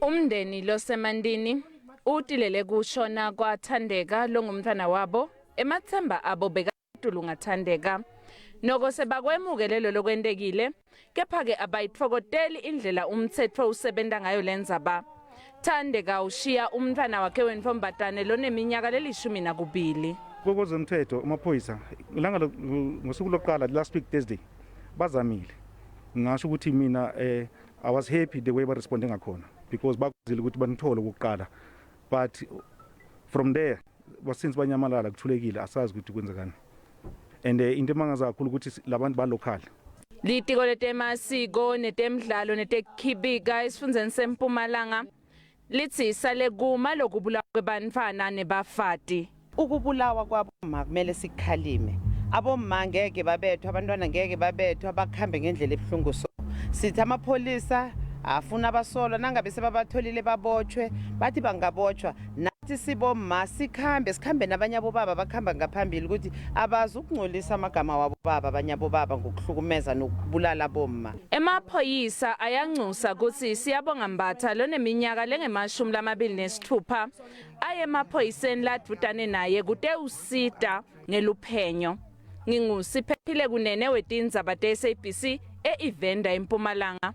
Umndeni losemandini utilele kushona kwaThandeka longumntfwana wabo emathemba abo bekatulu ngaThandeka. Noko sebakwemukele lolokwentekile kepha-ke abayitfokoteli indlela umtsetfo usebenta ngayo lendzaba. Thandeka ushiya umntfwana wakhe wentfombatane loneminyaka lelishumi nakubili. Kokwezomthetho amaphoyisa ilanga ngosuku lokuqala last week Thursday bazamile ngingasho ukuthi mina eh I was happy the way baresponde ngakhona because bakwazile ukuthi banithole okokuqala but from there since banyamalala kuthulekile asazi ukuthi kwenzekani and eh, into emangaza kakhulu ukuthi labantu ba local. Litiko letemasiko netemidlalo netekukhibika esifundzeni seMpumalanga litsi sale kuma lokubulawa kwebantfwana nebafati. Ukubulawa kwabomma kumele sikukhalime. Abomma ngeke babethwa, abantwana ngeke babethwa, bakhambe ngendlela ebuhlungu so. Sithi amapholisa afuna abasolwa nangabe sebabatholile babotjhwe, bathi bangabotjhwa nathi sibomma sikhambe, sikhambe nabanye abobaba bakhamba ngaphambili ukuthi abazi ukungcolisa amagama wabobaba abanye abobaba ngokuhlukumeza nokubulala abomma. Emaphoyisa ayanxusa kutsi Siyabonga Mbatha loneminyaka lengemashumi lamabili nesitfupha aye emaphoyiseni ladvutane naye kutewusita ngeluphenyo. NginguSiphephile Kunene wetindzaba te-SABC e-Ivenda eMpumalanga.